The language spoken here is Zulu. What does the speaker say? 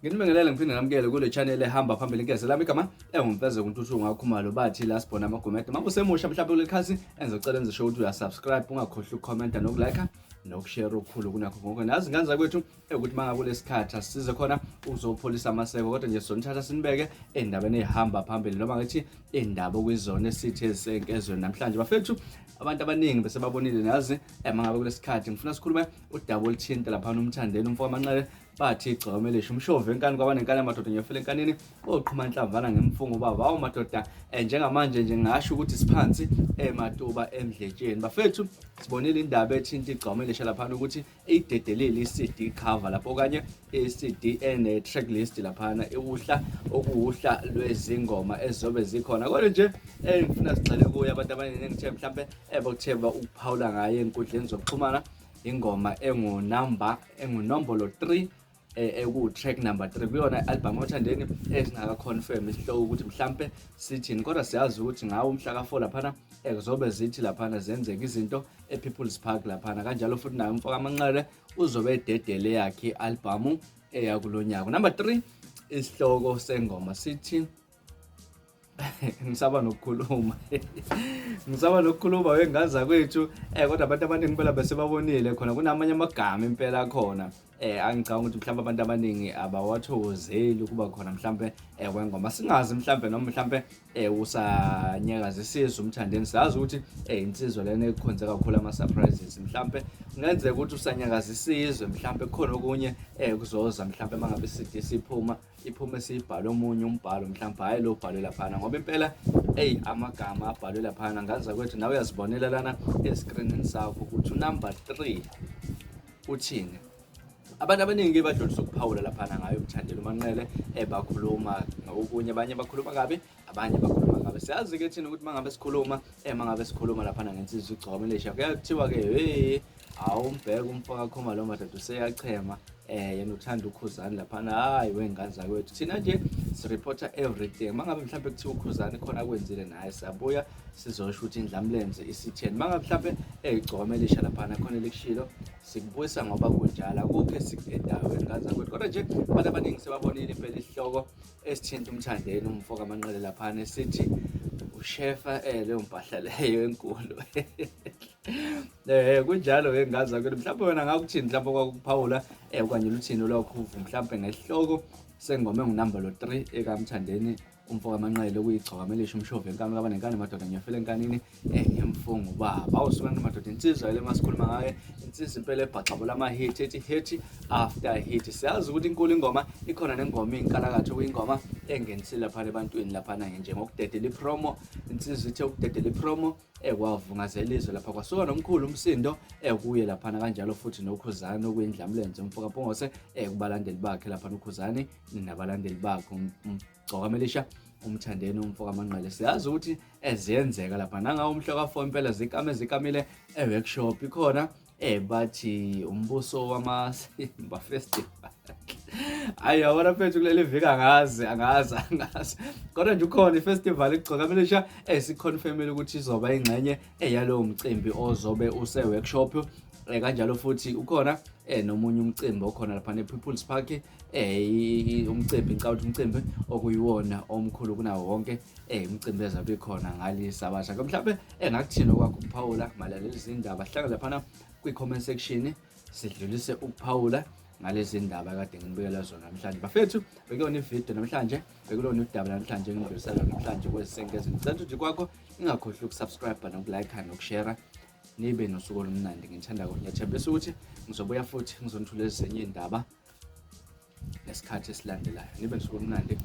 Nginibingelele ngiphinde namukele kule channel ehamba phambili ngeze lami igama engumfeze kuNtuthu ngakhumalo bathi la sibona amagumede. Uma usemusha mhlawumbe kule khasi engizocela enze sure ukuthi uyasubscribe ungakhohlwa ukucomment nokulike nokushare okukhulu kunakho konke. Nazi ngane zakwethu ukuthi mangabe kulesikhathi asisize khona uzopholisa amaseko kodwa nje sizonithatha sinibeke endabeni ehamba phambili noma ngithi indaba okuyizona esithi ezisenkezweni namhlanje bafethu abantu abaningi bese babonile nazi mangabe kulesikhathi ngifuna sikhulume udaba oluthinta lapha uMthandeni umfo kaManqele bathi igcokama elisha umshovi enkani kwabanenkani amadoda ngiyofela enkanini oqhuma inhlamvana ngemfungo baba awu madoda njengamanje nje ngasho ukuthi siphansi ematuba emdletsheni bafethu sibonile indaba ethinta igcokama elisha laphana ukuthi idedelile i-CD cover lapho okanye i-CD ene-track list laphana uhla okuwuhla lwezingoma ezizobe zikhona kodwa nje engifuna sigxile kuyo abantu abaningi engithe mhlampe ebokuthe ukuphawula ngayo ey'nkundleni zokuxhumana ingoma engunumber engunombolo 3 eku-track number 3 kuyona i-album oThandeni esingaka-confirm isihloko ukuthi mhlampe sithini kodwa siyazi ukuthi ngawo umhla ka-4 laphana kuzobe zithi laphana zenzeka izinto e-People's Park laphana kanjalo futhi naye umfo kaManqele uzobe ededele yakhe i-albhamu eyakulo nyaka. Number 3 isihloko sengoma sithi ngisaba nokukhuluma ngisaba nokukhuluma wengane zakwethu kodwa abantu abaningi impela bese babonile khona kunamanye amagama impela akhona angicabanga ukuthi mhlawumbe abantu abaningi abawathokozeli ukuba khona mhlawumbe kwengoma singazi mhlawumbe noma mhlawumbe usanyakaza isizwe uMthandeni siyazi ukuthi insizwa lena ekhonze kakhulu ama surprises mhlawumbe kungenzeka ukuthi usanyakaza isizwe mhlawumbe kukhona okunye kuzoza mhlawumbe mangabe iCD siphuma iphume siyibhale omunye umbhalo mhlawumbe hhayi lo bhalwe laphana ngoba impela eyi amagama abhalwe laphana ngane zakwethu nawe uyazibonela lana eskrinini sakho ukuthi unumber 3 uthini. Abantu abaningi badlulisa ukuphawula laphana ngayo uMthandeni uManqele bakhuluma ngokunye abanye bakhuluma kabi abanye bakhuluma kabi siyazi-ke thina ukuthi mangabe sikhuluma mangabe sikhuluma laphana ngensizwa igcokama elisha kuyathiwa-ke hey awumbheke umfo kaKhumalo madoda useyachema yena uthanda uKhuzani laphana hayi wengane zakwethu thina nje sireporta everything mangabe mhlawumbe kuthiwa uKhuzani khona akwenzile naye siyabuya sizosho ukuthi indlamlenze isitheni mangabe mhlawumbe igcokama elisha laphana khona elikushilo sikubuyisa ngoba kunjalo akukho esikudedayo wengane zakwethu kodwa nje abantu abaningi sebabonile impela isihloko esithinta uMthandeni umfo kaManqele laphana esithi ushefa leyo mpahla leyo enkulu kunjalo ke ngane zakwethu mhlawumbe wena ngakuthini mhlawumbe kwakuphawula okanye luthini olwakho uvo mhlawumbe ngesihloko sengoma engunumber lo 3 ekaMthandeni umfo kaManqele okuyigcokama elisha umshovi enkani kabanenkani madoda ngiyafela enkanini ngemfungo baba awusuka madoda insizwa le masikhuluma ngayo insizwa impela ebhaxabula ama-hit ethi hit after hit siyazi ukuthi inkulu ingoma ikhona nengoma inkalakatha okuyingoma engenisile laphana ebantwini laphana nje ngokudedela ipromo insizwa ithe ukudedela ipromo ekwavungazela izwe lapha kwasuka nomkhulu umsindo ekuye laphana kanjalo futhi noKhuzani okuyindlamlenze umfo kaMpungose kubalandeli bakhe laphana uKhuzani nabalandeli bakhe umgcokama elisha uMthandeni umfo kaManqele siyazi ukuthi eziyenzeka lapha nangawo umhla ka-4 impela zikame zikamile e-workshop ikhona bathi umbuso wamasimba festival hayi yabona mfethu kuleli viki angazi angazi angazi kodwa nje ukhona ifestival igcokama elisha esiconfirmile ukuthi izoba ingxenye eyalowo mcimbi ozobe use-workshop kanjalo futhi ukhona nomunye umcimbi okhona lapha ne-People's Park umcimbi ngicabanga ukuthi umcimbi okuyiwona omkhulu kunawo wonke umcimbi ezabe ikhona ngalisabasha ke mhlawumbe engakuthini okwakho ukuphawula mayelana lezi ndaba hlangana laphana kwi-comment section sidlulise ukuphawula ngalezi ndaba kade nginibukela zona namhlanje bafethu bekuyona ividiyo namhlanje bekulona udaba namhlanje engidlulisela namhlanje kwezisenkezi ngicela ukuthi kwakho ingakhohlwa ukusubscribe nokulike nokushare nibe nosuku olumnandi ngithanda ngiyathembisa ukuthi ngizobuya futhi ngizonithula ezinye iy'ndaba ngesikhathi esilandelayo nibe nosuku olumnandi.